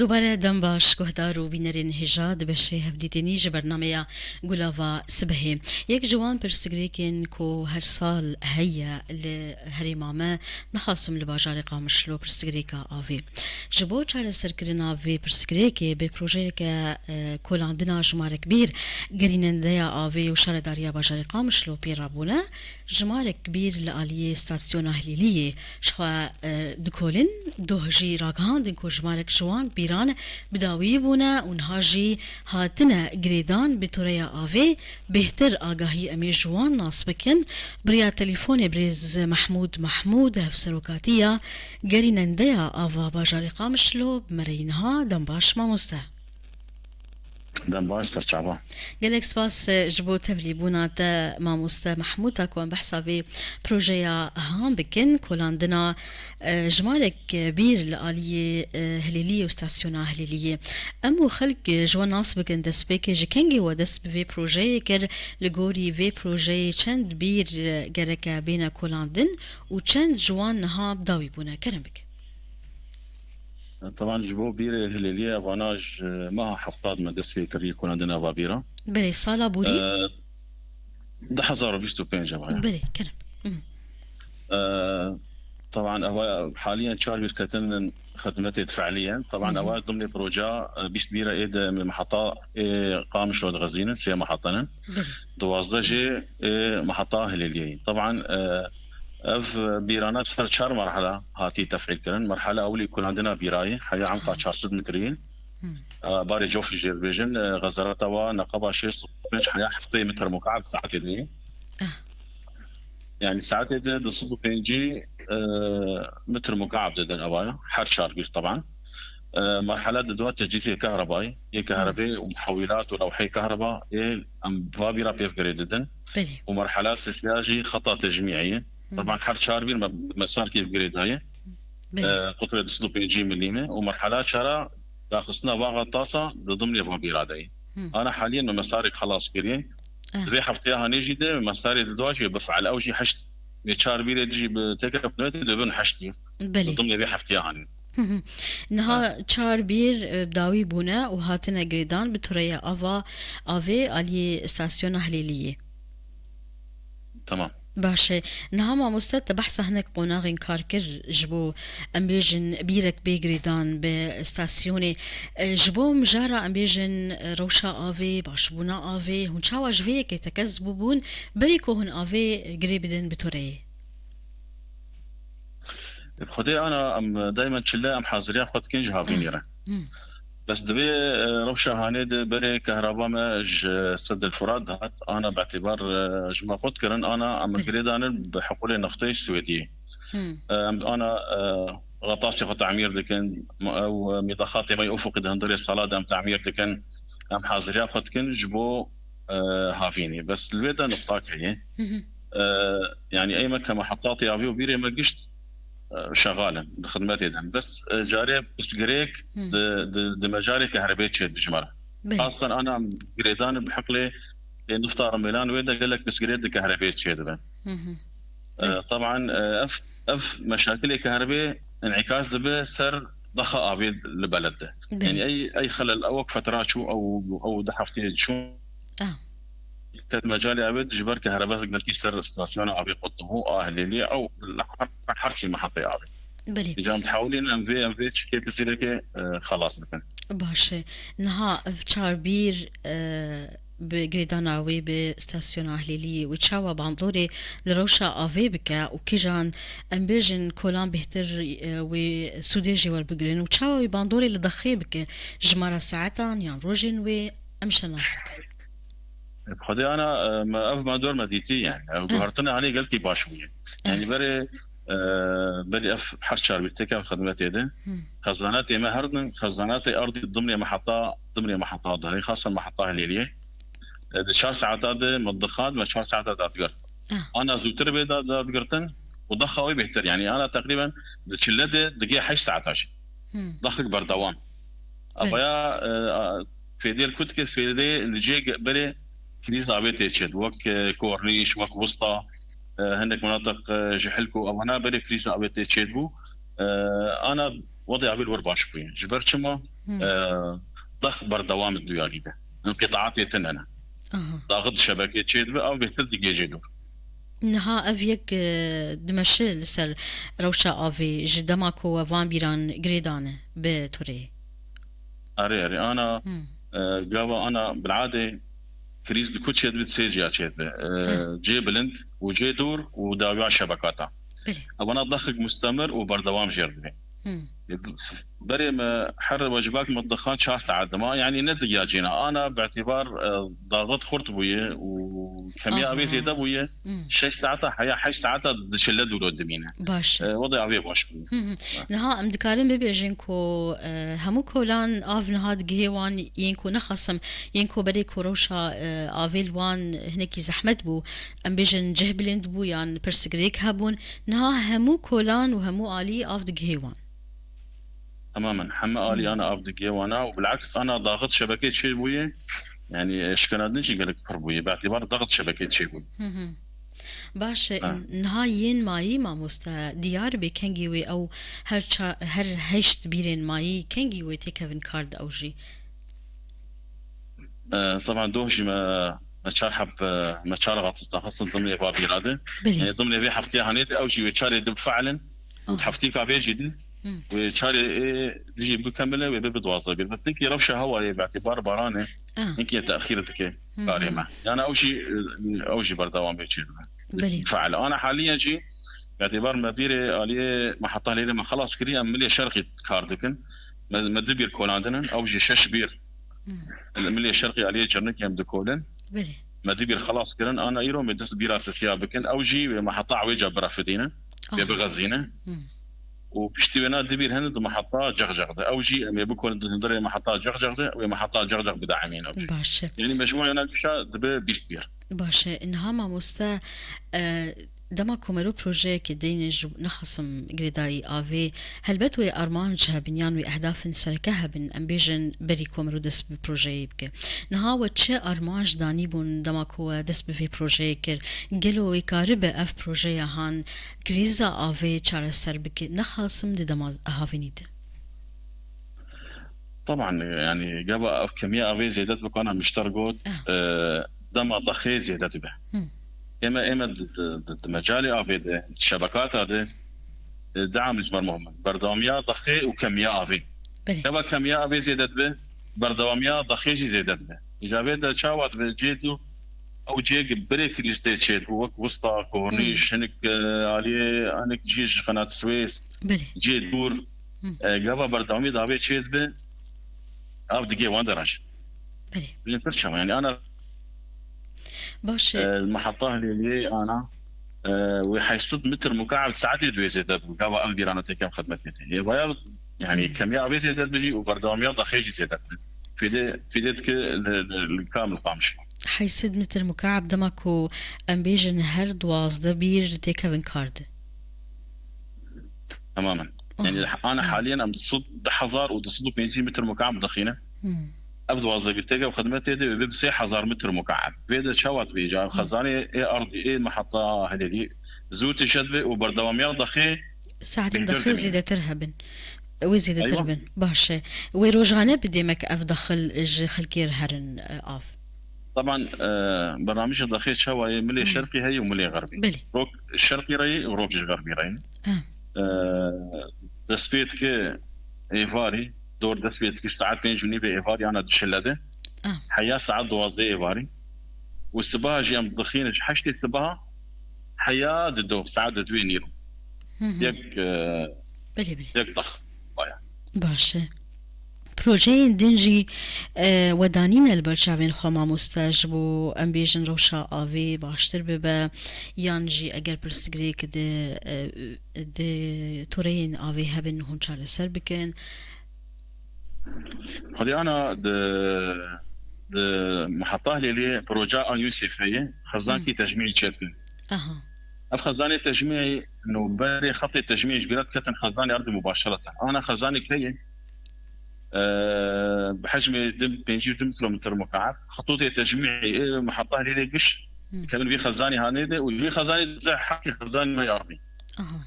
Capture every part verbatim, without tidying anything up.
Dubare dem baş guhdar û bînerên hêja di beşê hevdîtinî ji bernameya Gulava Sibehê. Yek ji wan pirsgirêkên ku her sal heye li herêma me, nixasim li bajarê Qamişlo pirsgirêka avê. Ji bo çareserkirina vê pirsgirêkê bi projeyeke, e, kolandina jimarek bîr gerînendeya avê û şaredariya bajarê Qamişlo pê rabûne, jimarek bîr li aliyê stasyona Hilêliyê ji xwe, e, dikolin. Doh jî ragihandin ku jimarek ji wan bîran bi dawî bûne û niha jî hatine girêdan bi toreya avê. Bêhtir agahî em ê ji wan nas bikin. Bi riya telefonê birêz Mehmûd Mehmûd, hevserokatiya gerînendeya ava bajarê Qamişlo, bi me re yî niha. Dem baş mamoste. Dem baş, serçava. Gelek spas, e, ji bo tevlîbûna te, mamoste Mehmûd, ta ku em behsa vê projeya han bikin, kolandina, e, jimarek, e, bîr li aliyê, e, Hilêliyê û stasyona Hilêliyê. Em û xelk, e, ji we nas bikin, destpêkê ji kengê we dest bi vê projeyê kir, li gorî vê projeyê çend bîr, e, gereke bêne kolandin û çend ji wan niha bi dawî bûne? Kerem bike. Teban ji bo bîrê Hilêliyê, vana ji meha hefta de me dest pê kiriye kolandina va bîra. Belê, sala borî? Ee, du hezar û bîst û pênc ava ya. Belê, kerem. Hı. Ee, teban ava haliyen çar bîr ketinin xidmetê de fe'lî ye. Teban Hı hı. ava dimnê proja, e, bîst bîra ê de me mehata ê Qamişlo dixezînin, sê mehata ne. Belê. Duwazdeh jê ê mehata Hilêliyê. Teban, e, Ev bîrana ser çar merhela hatî tef'îl kirin. Merhela ewilî kulandina bîrayî, heya emqa çar sed metrî. Hmm. E, barê cofî jê dibêjin, e, xezerata wa neqeba şêst û pênc heya heftê metr mukab saetê de. Ah. Yani saetê de du sed û pêncî, e, metr mukab didin ewa, her çar bîr teban. E, merhela di dua tecîzê kehrebayî, yê kehrebê û muhewîlat û lewhê kehreba, ê em va bîra pêv girê didin. Belê. Û merhela sêsiya jî xeta tecmî'ê ye. Hmm. Teban her çar bîr me, mesarkê girê daye. Belê. E, qutrê du sed û pêncî milî me û merhela çara daxistina va xetasa di dimnê va bîra de ye. Hmm. Ana haliyen me mesarek xelas kiriye. Ah. Di vê hefteya hanê jî de mesarê di dua jî bife'l. Ew jî heşt, vê çar bîrê jî bi têkepnetê dibin heşt bîr. Belê. Di dimnê vê hefteya hanê. Hı hı. Niha Ha. çar bîr, e, dawî bûne û hatine girêdan bi toreya ava, avê aliyê stasyona Hilêliyê. Tamam. Baş e. Niha mamoste, te behsa hinek qonaxên kar kir ji bo, em bêjin, bîrek bê girêdan bi stasyonê. E, ji bo mijara, em bêjin, e, rewşa avê, başbûna avê, hûn çawa ji vê yekê tekez bûbûn, berî ku hûn avê girê bidin bi toreyê? Xwedê ana em daymen çile em haziriya xwe dikin ji havînê re. Hmm. Bes divê, e, rewşa hanê de berê kehraba me ji Sed el Furat dihat, ana betîbar, e, ji me qut kirin, ana em Belê. girêdanin bi heqûlê nexteyê Swêdiyê. Hmm. E, em ana, e, xetasê xwe tamîr dikin, m-, ew, e, mîdaxatê me yê ufuqî di hundirê sala de em tamîr dikin, em haziriya xwe dikin ji bo, e, havînê. Bes li wê de nuqtak heye. Hı hı. E, yani ey me ke me hetatê avê û bîrê me gişt, e, şexal in, di xidmetê de in. Bes, e, carê pirsgirêk Hmm. di, di, di mecarê kehrebê çêdibe ji me re. Belê. Xasen ana girêdanê bi heqlê ê nifta rimêlan wê de gelek pirsgirêk di kehrebê çêdibe. Hı hı. E, Belê. Teban, e, ev, ev meşakilê kehrebê înîkas dibe ser daxa avê li beled de. Belê. Yani ey, ey xelel ew wek fetra çû, ew, ew du hefteyê çû. Ah. Ket mecalê avê ji ber kehrebe gelkî ser stasyona avê qutibû, a Hilêliyê ew li her, her sî mehetê avê. Belê. Îca em dihewilîn em vê, em vê çikê pirsgirêkê, e, xelas bikin. Baş e. Niha ev çar bîr, e, bi girêdana wê bi stasyona Hilêliyê wê çawa bandorê li rewşa avê bike û kîjan, em bêjin, kolan bêhtir, e, wê sûdê jê werbigirin û çawa wê bandorê li dexê bike ji mara saetan yan rojên wê, em şenas bikin? Xwedê ana, e, me, ev me dor me dîtî yani. Ev Ah. guhertina hanê gelkî baş bûye. Ah. Yani berê, e, berê ev her çar bîr têke xidmetê de. Hmm. Xezanatê me her din, xezanatê erdî dimrê meheta, dimrê meheta de. Xasen meheta Hilêliyê. E, di çar saeta de me dixat, me çar saeta dadigirt. Ah. Ana zûtir bê da-, dadigirtin û daxa wê bêhtir. Yani ana teqrîben di çile de digê heşt saeta jî. Hmm. Daxik berdewam. Belê. Avaya, e, a, fêdê li ku dike, fêdê li cê ge-, berê krîza avê tê çêt. Wek, e, Kornîş, wek Wista, e, hinek menateq, e, ji Hilk û evana berê krîza avê tê çêt bû. E, ana Wedê avê li wir baş bûye. Ji ber çima? Hmm. E, dax berdewam e duyalî de. Înqîtaatê tune ne. Aha. Daxit şebekê çêdibe, ew bêhtir digihêje dûr. Niha ev yek, e, dimeşe li ser rewşa avê ji dema ku we van bîran girê dane bi turê. Erê, erê, ana, Hmm. e, gava ana bil'adê krîz di ku çêdibe, sê ciya çêdibe. E, Heh. Cê bilind û cê dûr û dawiya şebekata. Belê. Evana daxik mustemir û berdewam jêr dibe. Hmm. Berê me her wecibak me dixan çar saet dima, yanî ne digiya cêna. Ana bi îtîbar, e, daxit xurt bûye û kemiya Aha. avê zêde bûye. Hmm. Şeş saeta heya heşt saeta di çile dûro dimîne. Baş e. E, wedê avê baş bûye. Hı hı. Ha. Niha em dikarin bibêjin ku, e, hemû kolan av niha digihê wan yên ku nexasim, yên ku berê ku rewşa, e, avê li wan hinekî zehmet bû, em bêjin cih bilind bû yan pirsgirêk hebûn, niha hemû kolan û hemû alî av digihê wan. Temamen. Heme alî Hmm. ana av digihê wana û bil'aks ana daxit şebekê çêbûye. Yanî, e, şikenandin jî gelek pir bûye. Bi îtîbar daxit şebekê çêbûye. Hı hı. Baş e, Ha. niha yên mayî mamoste diyar bê kengî wê ew her ça-, her heşt bîrên mayî kengî wê têkevin kar di ew jî? E, teban doh jî me, me çar heb, e, me çar xatis daxistin dimnê va bîra de. Belê. E, dimnê vê heftiya hanê de ew jî wê çarê di bife'lin. Û Ah. heftîka vê jî de Hmm. wê çarê ê jî bikemile, wê bê bi duwazdeh bîr. Bes hinkî rewşa hewayê bi îtîbar baranê Ah. hinkî texîr dike Hı hı. karê me. Yani ew jî, ew jî berdewamê çêdibe. Belê. Feal. Ana haliyen jî bi îtîbar me bîrê aliyê meheta Lêlê me xelas kirî, em milê şerqî kar dikin. Me, me du bîr kolandin in, ew jî şeş bîr. Hmm. Milê şerqî aliyê Cirnikê em dikolin. Belê. Me du bîr xelas kirin, ana îro me dest bîra sisiya bikin. Ew jî wê meheta wê ca birefidîne, wê Aha. bixezîne. Hmm. Û piştî wêna du bîr hene di meheta Cexcex de. Ew jî em ê bikolin di hundirê meheta Cexcex de, wê meheta Cexcex bideemîne. Baş e. Yanî mecmûa wêna gişa dibe bîst bîr. Baş e. Niha mamoste, e, dema ku mero projeyekê deyne ji nexasim girêdayî avê, helbet wê armanc hebin yan wê ehdafên sereke hebin, em bêjin berî ku mero dest bi projeyê bike. Niha we çi armanc danîbûn dema ku we dest bi vê projeyê kir? Gelo wê karibe ev projeya han krîza avê çareser bike, nexasim di dema havînî de? Teban, yani, gava ev kemiya avê zêde dibe, kana mişter got, Ah. e, dema daxê zêde dibe. Hmm. Ême, ême di, di, di, di mecalê avê de, di şebekata de, e, du amil ji ber muhim in. Berdewamiya daxê û kemiya avê. Belê. Gava kemiya avê zêde dibe, berdewamiya daxê jî zêde dibe. Îca vê de çawa dibe, cê dû, ew cê birêk lîstê çê dû, wek wista, kornîş, Hmm. hinek, e, aliyê, hinek cî ji xenat Swês, Belê. cê dûr, Hmm. e, gava berdewamî davê çê dibe, av digê wan deraj. Belê. Bilin pir çawa, yani ana, Baş e. e, meheta Hilêliyê ana, e, wê heşt sed metr mukab saetê di wê zêde bû. Gava ev bîrana têkem xidmetê te. Ê vaya, yani, Hmm. kemiya avê zêde dibijî û berdewamiya daxê jî zêde dibe. Fêdê, fêdê dike li, li, li kamil Qamişlo. Heşt sed metr mukab dema ku em bêjin her duwazdeh bîr têkevin kar de. Temamen. Aha. Yani ana Hmm. haliyen em du sed, du hezar û du sed û pêncî metr mukab dixîne. Hmm. Ev duwazdeh bîr têke xidmetê de wê bi sê hezar metr mukab. Vê de çawa dibêje? Ev Hmm. xezanê ê erdî, ê meheta Hilêlî zû têje dibe û berdewamiya daxê Saetên bêhtir daxê dimîne. zêdetir hebin. Wê zêdetir Eywa. bin. Baş e. Wê rojane bi demek ev daxil ji xelkê re herin, e, av. Teban, e, bernamîja daxê çawa ye? Milê Hmm. şerqî heye û milê xerbî. Belê. Rok şerqî re ye û rok ji xerbî re ye. Ah. E, dest pê dike êvarî, dor dest pê dike saet pênc û nîvê êvarî ana di çile de. Ah. Heya saet duwazdeh êvarî. Û sibaha jî em dixîne ji heştê sibaha heya di do, saet di duwê nîro. Hı hı. Yek, e, Belê, belê. yek dax. Baya. Baş e. Projeyên din jî, e, we danîne li ber çavên xwe mamoste, ji bo em bêjin rewşa avê baştir bibe, yan jî eger pirsgirêk di, e, di toreyên avê hebin hûn çareser bikin? Xwedê ana di, di Meheta Hilêlê proja a UNICEF'ê ye, xezankî Hmm. tecmî çêdikin. Aha. Ev xezanê tecmî, no berê xetê tecmî ji bîra diketin xezanê erdî mubaşereten. Ana xezanê keye, e, bi hecmê di, pêncî û du kilometre mukab. Xitûtê tecmî, e, Meheta Hilêlê giş, Hmm. dikevin vî xezanê hanê de û vî xezanê dize hekî xezanê me erdî.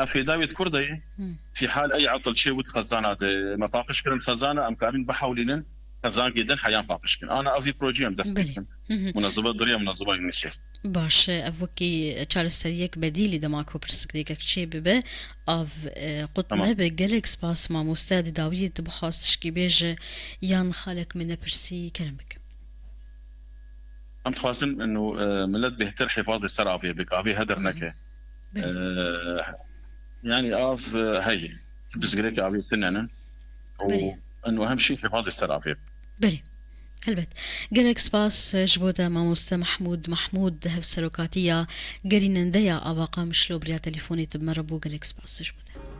Ev fêda wê di kur de ye. Fî hal ey etil çê wit xezana de me paqij kirin, xezana em karin bihewlînin xezankê din heyan paqij kin. Ana ev vî projeyê em dest pê Belê. Dikin. Munezeba diriya munezeba UNICEF. Baş e, ev wekî çareseriyek bedîlî dema ku pirsgirêkek çê bibe, av, e, qut Tamam. Nebe. Gelek spas mamoste, di dawiyê tu bixwaz tişkî bêje yan xalek min nepirsî, kerem bike. Em dixwazin inu, e, millet bêhtir hifazê ser avê bike, avê heder Hı hı. neke. Belê. E, yani av, e, heye. Hı. Pirsgirêkê avê tune ne. Û Belê. Inu hem şî hifazê ser avê. Belê. Helbet. Gelek spas ji bo te mamoste Mahmûd Mahmûd, hevserokatiya gerînendeya Ava Qamişlo, bi riya telefonê tu bi me re bû. Gelek spas ji bo te.